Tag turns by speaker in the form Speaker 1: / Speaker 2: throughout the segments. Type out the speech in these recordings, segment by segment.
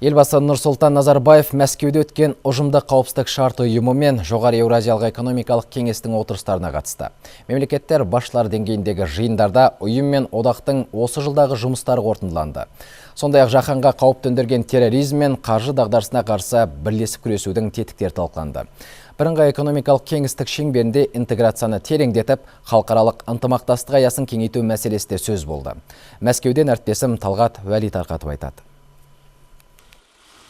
Speaker 1: Елбасы Нұрсұлтан Назарбаев Мәскеуде өткен Ұжымдық қауіпсіздік шарты ұйымы мен Жоғары Еуразиялық экономикалық кеңестің отырыстарына қатысты. Мемлекеттер басшылар деңгейіндегі жиындарда ұйым мен одақтың осы жылдағы жұмыстары қорытындыланды. Сондай-ақ жаһанға қауіп төндірген терроризм мен қаржы дағдарысына қарсы бірлесіп күресудің тетіктері талқыланды. Бірыңғай экономикалық кеңістік шеңберінде интеграцияны тереңдетіп, халықаралық ынтымақтастық аясын кеңейту мәселесі де сөз болды. Мәскеуден әріптесім Талғат Уәли тарқатып айтады.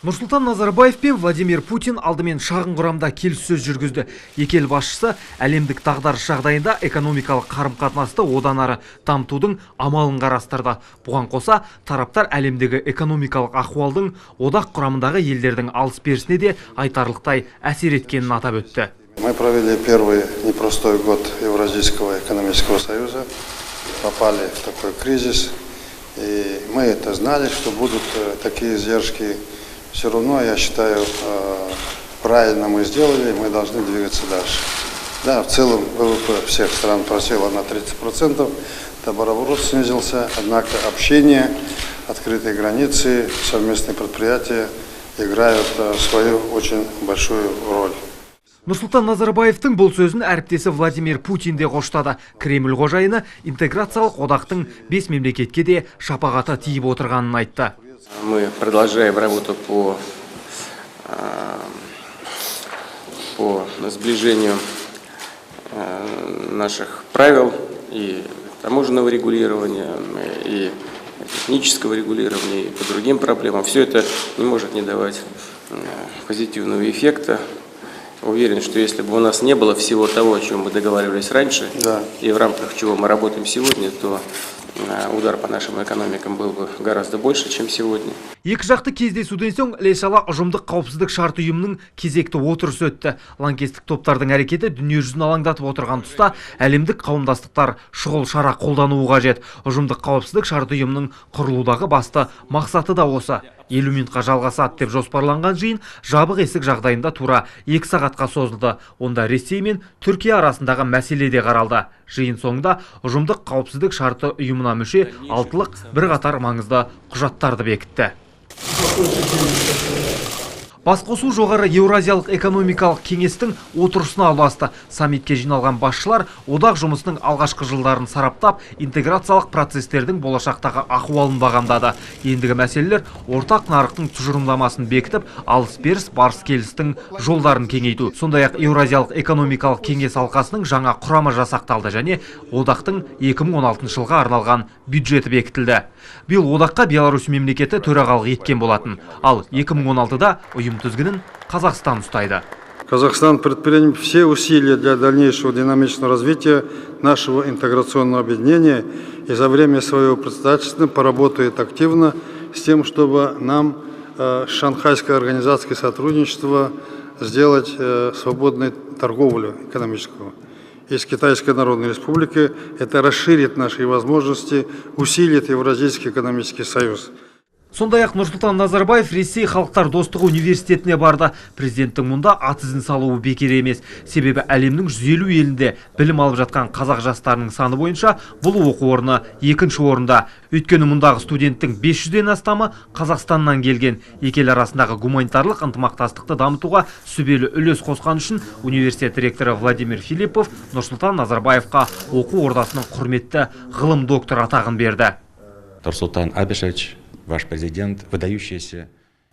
Speaker 2: Нұрсұлтан Назарбаев пен Владимир Путин алдымен шағын құрамда келіссөз жүргізді. Екі ел басшысы әлемдік дағдарыс жағдайында экономикалық қарым-қатынасты одан ары дамытудың амалын қарастырды. Бұған қоса, тараптар әлемдегі экономикалық ахуалдың одақ құрамындағы елдердің алыс-берісіне де айтарлықтай әсер еткенін атап өтті.
Speaker 3: Мы провели первый непростой год Евразийского экономического союза, попали в такой кризис, и мы это знали, что будут такие издержки. Все равно, я считаю, правильно мы сделали, мы должны двигаться дальше. Да, в целом ВВП всех стран просело на 30%, товарооборот снизился, однако общение, открытые границы, совместные предприятия играют свою очень большую роль.
Speaker 2: Нұрсұлтан Назарбаевтың бұл сөзін әріптесі Владимир Путин де қоштады. Кремль қожайыны интеграциялық одақтың бес мемлекетке де шапағаты тиіп отырғанын айтты.
Speaker 4: Мы продолжаем работу по сближению наших правил и таможенного регулирования, и технического регулирования, и по другим проблемам. Все это не может не давать позитивного эффекта. Уверен, что если бы у нас не было всего того, о чем мы договаривались раньше, и в рамках чего мы работаем сегодня, то удар по нашим экономикам был бы гораздо больше, чем сегодня.
Speaker 2: Екі жақты кездесуден соң іле-шала Ұжымдық қауіпсіздік шарты ұйымының кезекті отырысы өтті. Лаңкестік топтардың әрекеті дүниежүзін алаңдатып отырған тұста әлемдік қауымдастықтар шұғыл шара қолдануы қажет. Ұжымдық қауіпсіздік шарты ұйымының құрылудағы басты мақсаты да осы. 50 минутқа жалғасады деп жоспарланған жиын жабық есік жағдайында тура 2 сағатқа созылды. Онда Ресей мен Түркия арасындағы мәселе де қаралды. Жиын соңында Ұжымдық қауіпсіздік шарты ұйымына мүше алтылық бірқатар маңызды құжаттарды бекітті. Басқосу Жоғары Еуразиялық экономикалық кеңестің отырысына ұласты. Саммитке жиналған басшылар одақ жұмысының алғашқы жылдарын сараптап, интеграциялық процестердің болашақтағы ахуалын бағамдады. Ендігі мәселелер – ортақ нарықтың тұжырымдамасын бекітіп, алыс-беріс, барыс-келістің жолдарын кеңейту. Сондай-ақ Еуразиялық экономикалық кеңес алқасының жаңа құрамы жасақталды және одақтың 2016 жылға арналған бюджеті бекітілді. Биыл одаққа Беларусь мемлекеті төрағалық еткен болатын. Ал 2016-да ұйым тізгінін Қазақстан ұстайды.
Speaker 3: Казахстан предпримет все усилия для дальнейшего динамичного развития нашего интеграционного объединения и за время своего председательства поработает активно с тем, чтобы нам Шанхайская организация сотрудничества сделать свободную торговлю экономическую. И с Китайской Народной Республикой это расширит наши возможности, усилит Евразийский экономический союз.
Speaker 2: Сондай-ақ Нұрсұлтан Назарбаев Ресей Халықтар достығы университетіне барды. Президенттің мұнда ат ізін салуы бекер емес. Себебі әлемнің 150 елінде білім алып жатқан қазақ жастарының саны бойынша бұл оқу орны екінші орында. Өйткені мұндағы студенттің 500-ден астамы Қазақстаннан келген. Екі ел арасындағы гуманитарлық ынтымақтастықты дамытуға сүбелі үлес қосқан үшін университет ректоры Владимир Филиппов Нұрсұлтан Назарбаевқа оқу ордасының құрметті ғылым докторы атағын берді.
Speaker 5: Нурсултан Абишевич, ваш президент, выдающийся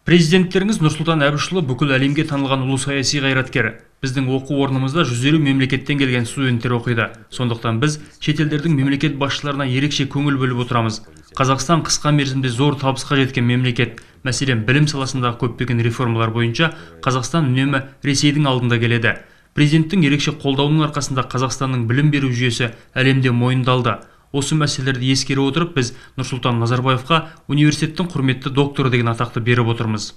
Speaker 6: Президенттеріңіз Нұрсұлтан Әбішұлы – бүкіл әлемге танылған ұлы саяси қайраткер. Біздің оқу орнымызда 150 мемлекеттен келген студенттер оқиды. Сондықтан біз шетелдердің мемлекет басшыларына ерекше көңіл бөліп отырамыз. Қазақстан – қысқа мерзімде зор табысқа жеткен мемлекет. Мәселен, білім саласындағы көптеген реформалар бойынша Қазақстан үнемі Ресейдің алдында келеді. Президенттің ерекше қолдауының арқасында Қазақстанның білім беру жүйесі әлемде мойындалды. Осы мәселелерді ескере отырып, біз Нұрсұлтан Назарбаевқа университеттің құрметті докторы деген атақты беріп отырмыз.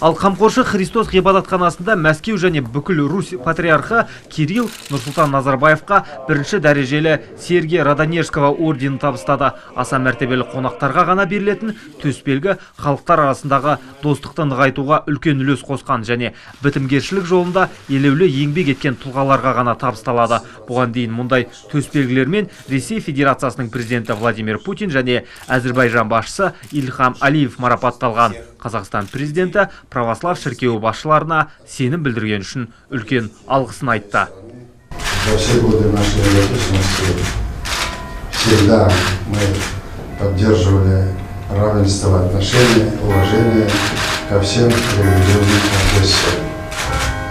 Speaker 2: Ал Қамқоршы Христос ғибадатханасында Мәскеу және бүкіл Русь патриархы Кирилл Нұрсұлтан Назарбаевқа бірінші дәрежелі Сергия Радонежского орденін табыстады. Аса мәртебелі қонақтарға ғана берілетін төсбелгі халықтар арасындағы достықты нығайтуға үлкен үлес қосқан және бітімгершілік жолында елеулі еңбек еткен тұлғаларға ғана табысталады. Бұған дейін мұндай төсбелгілермен Ресей Федерациясының Федерациясының президенті Владимир Путин және Әзірбайжан басшысы Ильхам Алиев марапатталған. Қазақстан президенті православ шіркеуі басшыларына сенім білдірген үшін үлкен алғысын айтты.
Speaker 3: За все годы нашей независимости всегда мы поддерживали равенство отношений, уважение ко всем религиозным конфессиям.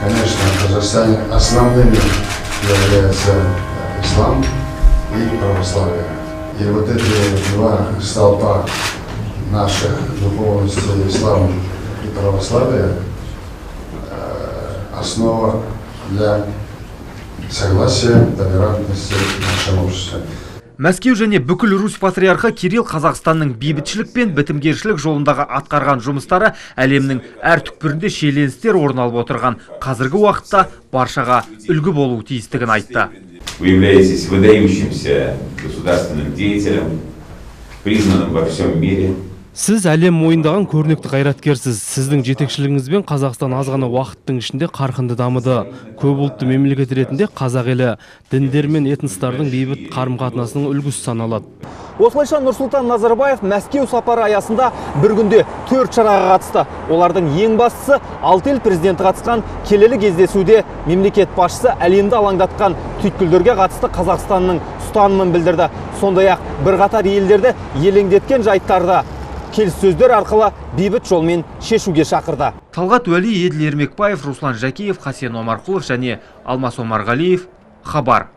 Speaker 3: Конечно, в Казахстане основными являются ислам и православие. И вот эти два столпа наших духовности, ислам и православие, основа для согласия, толерантности в нашем обществе.
Speaker 2: Мәскеу және бүкіл Русь патриархы Кирилл Қазақстанның бейбітшілік пен бітімгершілік жолындағы атқарған жұмыстары әлемнің әр түкпірінде шиеленістер орын алып отырған қазіргі уақытта баршаға үлгі болуы тиістігін айтты.
Speaker 7: Вы являетесь выдающимся государственным деятелем, признанным во всем мире.
Speaker 8: Сіз әлем мойындаған көрнекті қайраткерсіз. Сіздің жетекшілігіңізбен Қазақстан аз ғана уақыттың ішінде қарқынды дамыды. Көп ұлтты мемлекет ретінде қазақ елі діндер мен этностардың бейбіт қарым-қатынасының үлгісі саналады.
Speaker 2: Осылайша, Нұрсұлтан Назарбаев Мәскеу сапары аясында бір күнде төрт шараға қатысты. Олардың ең бастысы – алты ел президенті қатысқан келелі кездесуде мемлекет басшысы әлемді алаңдатқан түйткілдерге қатысты Қазақстанның ұстанымын білдірді. Сондай-ақ бірқатар елдерді елеңдеткен жайттарды келіссөздер арқылы бейбіт жолмен шешуге шақырды. Талғат Уәли, Еділ Ермекбаев, Руслан Жәкеев, Хасен Омарқұлов және Алмас Омарғалиев. Хабар.